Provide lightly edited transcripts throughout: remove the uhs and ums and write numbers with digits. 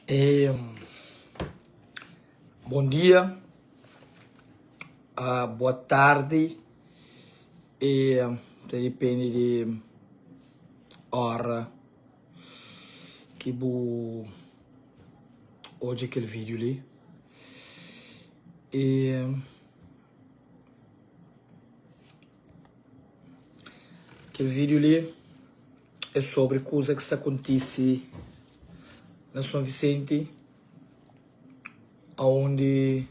E bon dia, boa tardi, e ta dipende di ora ki bu odja kel vídeo li. E kel vídeo li é sobri kuza ki sta kontise na Son Visenti aonde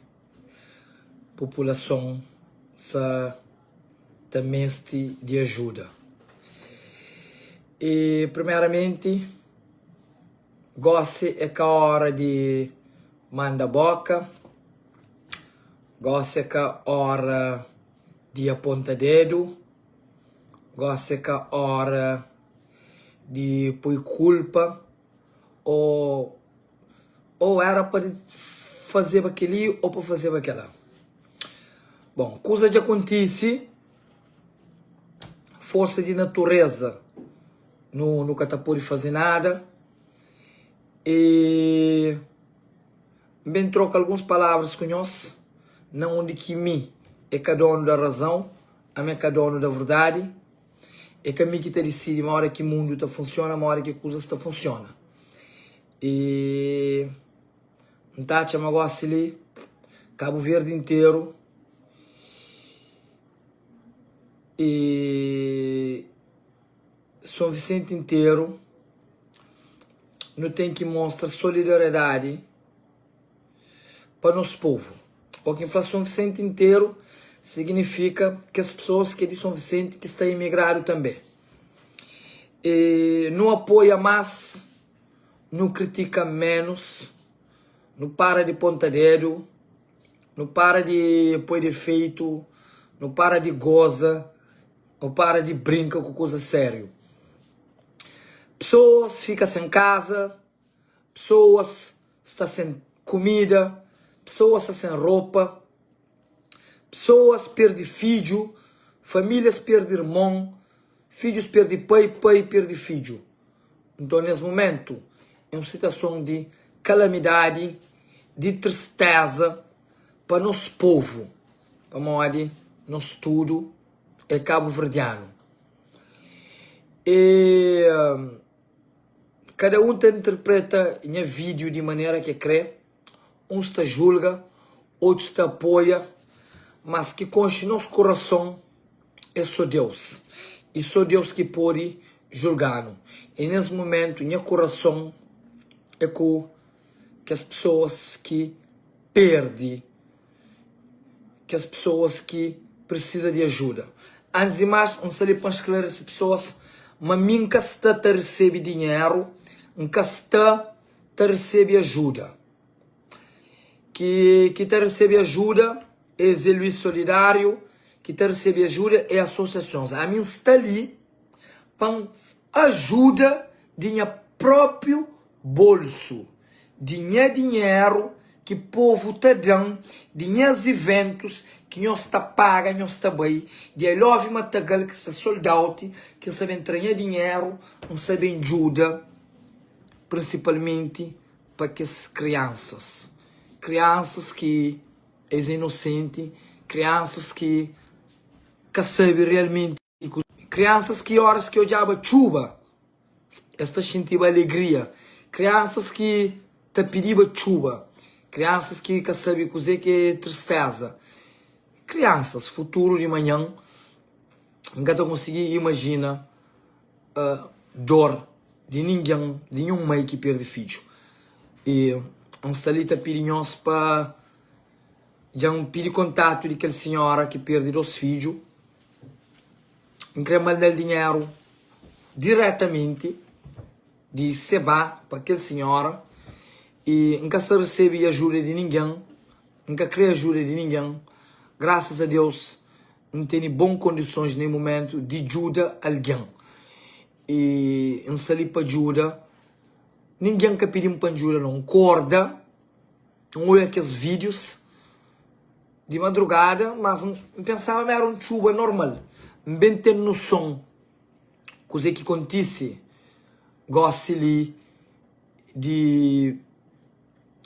populason sa ta meste di ajuda. E primeramenti gosi é ka ora di manda boka, gosi é ka ora di aponta dedu. Gosi é ka óra di poi kulpa ô ô éra pa fazeba kel-li ô pa fazeba kel-la. Bon, kuza dja kontise, forsa di naturéza nu nu ka ta pode faze nada i N ben troka alguns palavras ku nhos na undi ki mi é ka donu da razãu. Ami é ka donu da verdadi, é ka mi ki ta disidi modi ki mundu ta funsiona, modi ki kuzas ta funsiona. I N ta atxa ma gosi li, Kabu Verdi interu i Son Visenti interu, nu ten ki mostra solidariedadi. pa nos povu. Ô ki N fla Son Visenti interu, siginifika kes pesoas ki é di Son Visenti ki sta imigradu tanbê. E nu apoia más, nu kritika ménus, nu para di ponta dedu, nu para di poi defeitu, nu para di goza, nu para di brinka ku kuza sériu. Pesoas fika sen kaza. Pesoas sta sen kumida, pesoas sta sen ropa, pesoas perde fidju, famílias perde irmon, fidjus perde pai, pai perde fidju. Nton, nes mumentu, é un situason di kalamidadi, di tristeza pa nos povu, pamodi nos tudu é kabuverdianu. E. Kada un ta interpreta nha vídiu di manera ki e kre, uns ta julga, otus ta apoia, mas ki konxe nos kurason é so Deus, i so Deus ki pode julga-nu. I nes mumentu nha kurason é ku kes pesoas ki perde. kes pesoas ki prisiza di ajuda. Antis di más, N sta li pa N sklarese pesoas ma mi N ka sta ta resebe dinheru, N ka sta ta resebe ajuda. Ki ki ta resebe ajuda é Zé Luís Solidário, ki ta resebe ajuda é asosiasons. Ami N sta li pa N ajuda di nha própriu bolsu, di nha dinheru ki povu ta da-m, di nhas iventus ki nhos ta paga nhos ta bai, di I Love Matagal ki sta sold out, ki N sa ben tra nha dinheru, N sa ben djuda prinsipalmenti pa kes kriansas, kriansas ki es é inosenti, kriansas ki ka sabe realmenti. Kriansas ki óras ki odjaba txuba es ta xintiba alegria, kriansas ki ta pidiba txuba, kriansas ki ka sabe kuzê ki é tristéza, kriansas, futuru di manhan, N ka ta konsigi imajina dór di ningen, di ninhun mai ki perde fidju. I N sta li ta pidi nhos pa Dja N pidi kontatu di kel sinhora ki perde 2 fidju. N kre manda-l dinheru diretamenti di Seba pa kel sinhora i N ka sta resebe ajuda di ningen, N ka kre ajuda di ningen. Grasas a Deus N tene bon kondisons ne mumentu di djuda algen i N sta li pa djuda. Ningen ka pidi-m pa N djuda no. N korda. N oia kes vídius di madrugada, mas N pensaba ma éra un txuba normal. N ben ten noson kuzê ki kontise gósi li di.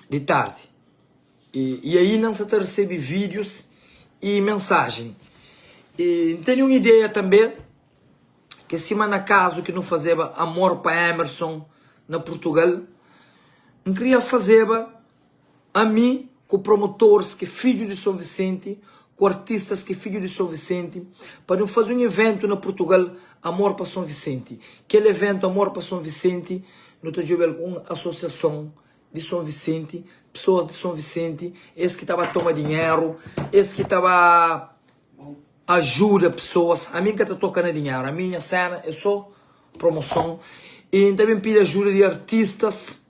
Di tardi. I ainda N sa ta resebe vídius i mensajen. I N tene un ideia tanbê, ki é sima na kazu ki nu fazeba Amor pa Emerson na Purtugal, N kria fazeba ami ku promotoris ki é fidju di Son Visenti, ku artistas ki é fidju di Son Visenti, pa nu faze un iventu na Purtugal, Amor pa Son Visenti. Kel iventu Amor pa Son Visenti, nu ta djobe algun asosiason di Son Visenti, pesoas di Son Visenti, es ki ta ba toma dinheru, es ki ta ba ajuda pesoas. Ami N ka ta toka na dinheru, ami nha sena é so promoson. I N ta ben pidi ajuda di artistas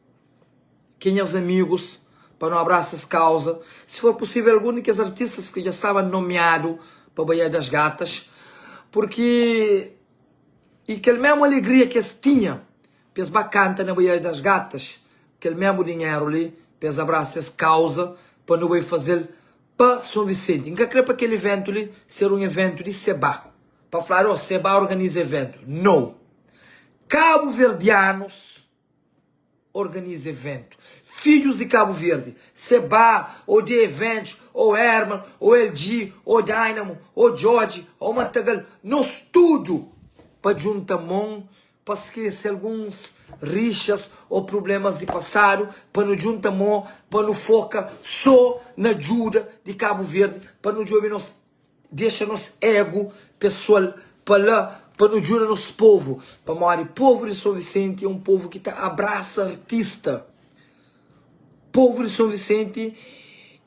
ki é nhas amigus pa nu abrasa es kauza. Si for posivel algun di kes artistas ki dja staba nomiadu pa Baía das Gatas, purki i kel mesmu alegria ki es tinha Pa es ba kanta na Baía das Gatas, kel mesmu dinheru li pa es abrasa es kauza pa nu bai fazel pa Son Visenti. N ka kre pa kel iventu li ser un iventu di Seba, pa fladu oh Seba organiza iventu. No! Kabuverdianus organiza iventu. Fidjus di Kabu Verdi, Seba ou de Eventos, ou Herman, ou LG, ou Dynamo, ou Djodje, ou Matagal, nos tudu pa djunta mon Pa skese alguns rixas ô prublémas di pasadu, pa nu djunta mô, pa nu foka sô na djuda di Kabu Verdi, pa nu djobe nos dexa nos ego pesoal pa la, pa nu djuda nos povu, pamodi povu di Son Visenti é un povu ki ta abrasa artista, povu di Son Visenti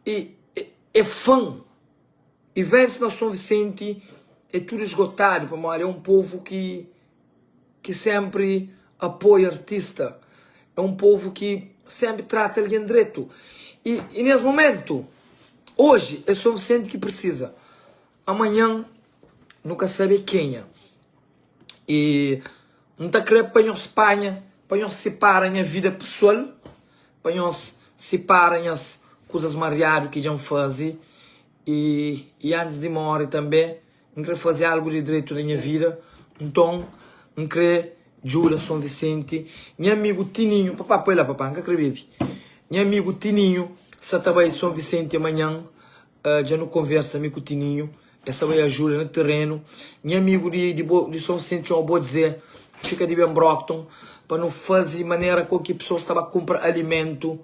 é fan. Iventus na Son Visenti é tudu esgotadu pamodi é un povu ki ki senpri apoia artista, é un povu ki senpri trata algen dretu i i nes mumentu oji é Son Visenti ki prisiza, amanhan nu ka sabe kenha i N ta kre pa nhos panha pa nhos sipara nha vida pesoal. Pa nhos sipara nhas kuzas mariadu ki dja N faze i i antis di móre tanbê N krê faze algu di dretu na nha vida. Nton, N krê djuda Son Visenti. Nha amigu Tininhu, papá poi la papá, N ka krê bebe. Nha amigu Tininhu sa ta bai Son Visenti manhan. Dja nu konversa mi ku Tininhu, el sta bai ajuda na terenu. Nha amigu di di di Son Visenti txoma Bo Dzé, fika di ben Brockton, pa nu faze manera ku ki pesoas ta ba kunpra alimentu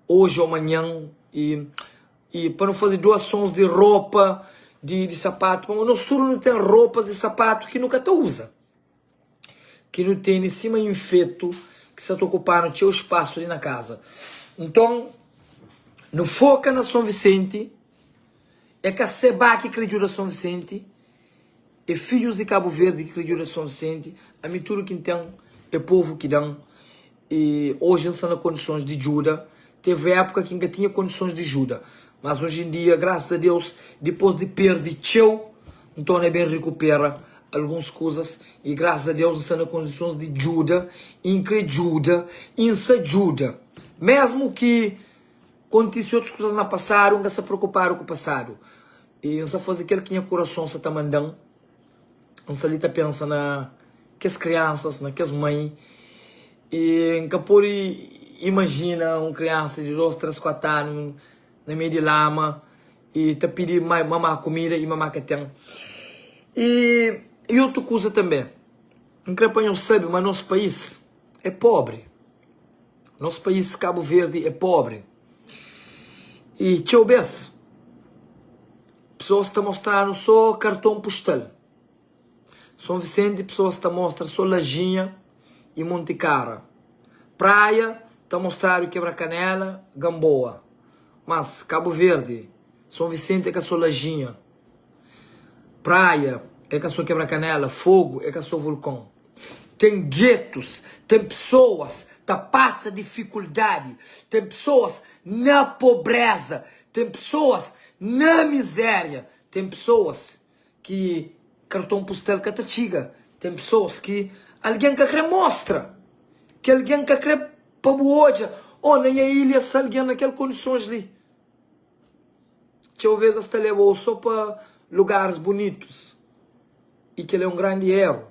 oji ô manhan i i pa nu faze doasons di ropa, di di sapatu, pamodi nos tudu nu ten ropas i sapatu ki nu ka ta uza, ki nu tene sima infetu ki sta ta okupa-nu txeu spasu li na kaza. Nton, nu foka na Son Visenti, é ka Seba ki kre djuda Son Visenti, é fidjus di Kabu Verdi ki kre djuda Son Visenti. Ami tudu ki N ten é povu ki da-m i oji N sta na kondisons di djuda. Teve épuka ki N ka tinha kondisons di djuda, mas oji en dia, grasas a Deus, dipôs di perde txeu, N torna ben rekupera alguns kuzas i grasas a Deus N sta na kondisons di djuda i N kre djuda i N sta djuda. Mésmu ki kontise otus kuzas na pasadu, N ka sta preokupadu ku pasadu i N sta faze kel ki nha kurason sta ta manda-m. N sta li ta pensa na kes kriansas, na kes mai i N ka pode imajina un kriansa di 2, 3, 4 anu na meiu di lama i ta pidi mamá kumida i mamá ka ten. I i otu kuza tanbe, N kre pa nhos sabe ma nos país é pobri. Nos país Kabu Verdi é pobri. I txeu bes pesoas ta mostra-nu so karton pustal. Son Visenti pesoas ta mostra so Lajinha i Monti Kara. Praia ta mostradu Kebra Kanela, Gamboa. Mas Kabu Verdi, Son Visenti é ka so Lajinha. Praia é ka so Kebra Kanela, Fogu é ka so Vulkon. Ten getus, ten pesoas ta pasa difikuldadi, ten pesoas na pobreza, ten pesoas na mizéria, ten pesoas ki karton pustal ka ta txiga, ten pesoas ki algen ka kre mostra, ki algen ka kre pa bu odja, oh na nha ilha sta algen na kel kondisons li. Txeu vez es ta leba-u so pa lugaris bunitus i kel é un grandi eru.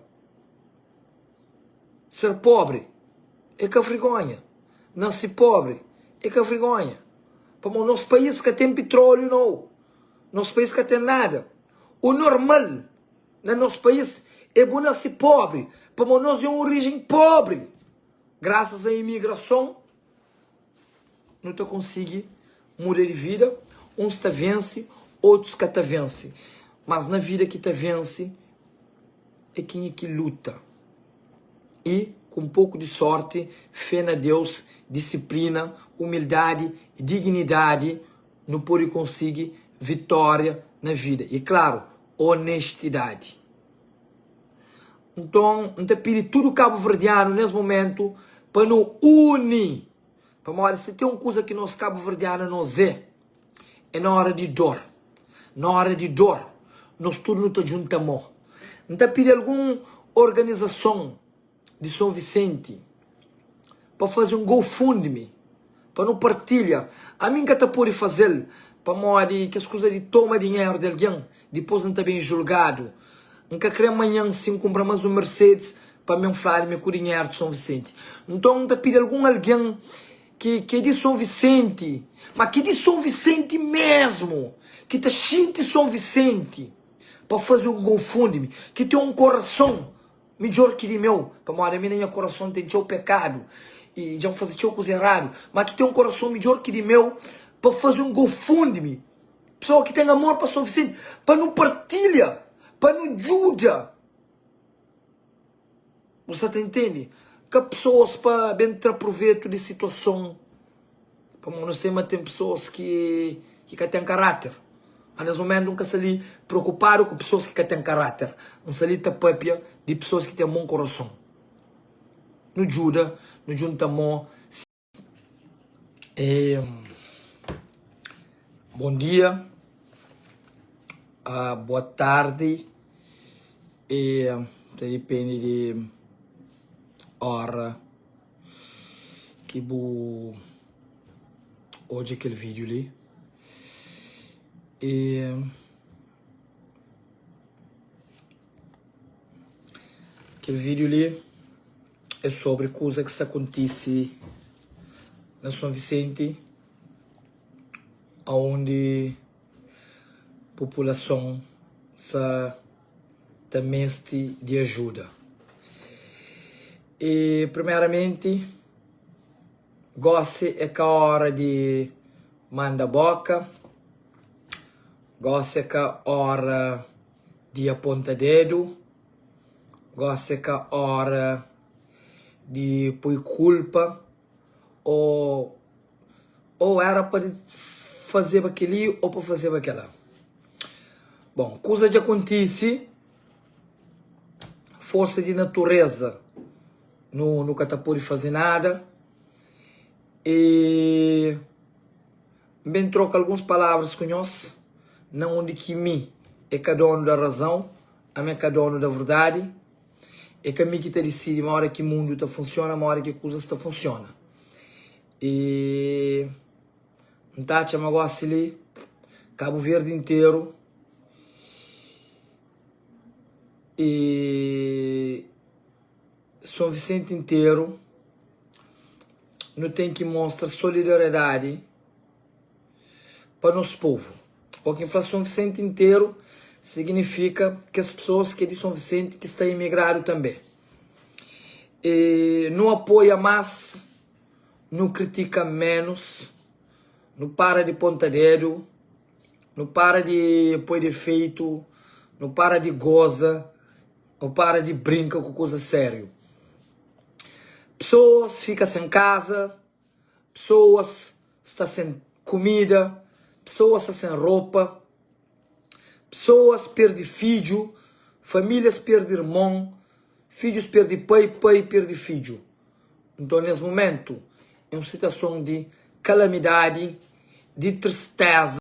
Ser pobri é ka vrigonha, nase pobri. É ka vergonha. Pamodi nos país ka ten pitróliu nau. Nos país ka ten nada. O normal na nos país é bu nase pobri, pamodi nos é un orijen pobri. Grasas a imigrason nu ta konsigi muda di vida. Uns ta vense, otus ka ta vense. Mas na vida ki ta vense é kenha ki luta. I ku un poku di sorti, fé na Deus, disiplina, umildadi i dignidadi, nu pode konsigi vitória na vida. I klaru, onestidadi. Nton, N ta pidi tudu kabuverdianu nes mumentu pa nu uni, pamodi si ten un kuza ki nos kabuverdianu nos é, é na óra di dór. Na óra di dór, nos tudu nu ta djunta mô. N ta pidi algun organizason di Son Visenti pa faze un GoFundMe pa nu partilha. Ami N ka ta pode faze-l pamodi kes kuza di toma dinheru di algen, dipôs N ta ben julgadu. N ka kre manhan si N kunpra más un Mercedes pa mi N fladu ma é ku dinheru di Son Visenti. Nton N ta pidi algun algen ki ki é di Son Visenti, ma ki di Son Visenti mésmu, ki ta xinti Son Visenti pa faze un GoFundMe, ki ten un korason Midjor ki di meu, pamodi ami na nha korason ten txeu pekadu i dja N faze txeu kuza eradu, má ki ten un korason midjor ki di meu pa faze un GoFundMe, pesoa ki ten amor pa Son Visenti, pa nu partilha, pa nu djuda. Bu sta ta intende? Ka pesoas pa ben tra pruvetu di situason. Pamodi nu sai ma ten pesoas ki ki ka ten karáter. Ma nes momentu N ka sta li preokupadu ku pesoas ki ka ten karáter. N sta li ta papia di pesoas ki ten bon korason. Nu djuda, nu djunta mô. E bon dia, boa tardi, e ta dipende di óra. Ki bu odja kel vídiu li e kel vídiu li é sobri kuza ki sta kontise na Son Visenti aonde populason sta ta meste di ajuda. E primeramenti, gósi é ka óra di manda bóka, gósi é ka óra di aponta dédu, gósi é ka óra di poi kulpa ô ô éra pa fazeba kel-li ô pa fazeba kel-la. Bon, kuza dja kontise, forsa di natureza nu nu ka ta pode faze nada e N ben troka alguns palavras ku nhos na undi ki mi é ka donu da razãu, ami é ka donu da verdadi, é ka mi ki ta disidi modi ki mundu ta funsiona, modi ki kuzas ta funsiona. E N ta atxa ma gosi li Kabu Verdi interu e Son Visenti interu nu ten ki mostra solidariedadi pa nos povu. Ô ki N fla Son Visenti interu signifika kes pesoas ki é di Son Visenti ki sta imigradu tanbe. E nu apoia más. Nu kritika ménus, nu para di ponta dédu, nu para di poi defeitu, nu para di goza, nu para di brinka ku kuza sériu. Pesoas fika sen kaza, pesoas sta sen kumida, pesoas sta sen ropa, pesoas perde fidju, famílias perde irmon, fidjus perde pai, pai perde fidju. Nton, nes mumentu, é un situason di kalamidadi, di tristeza.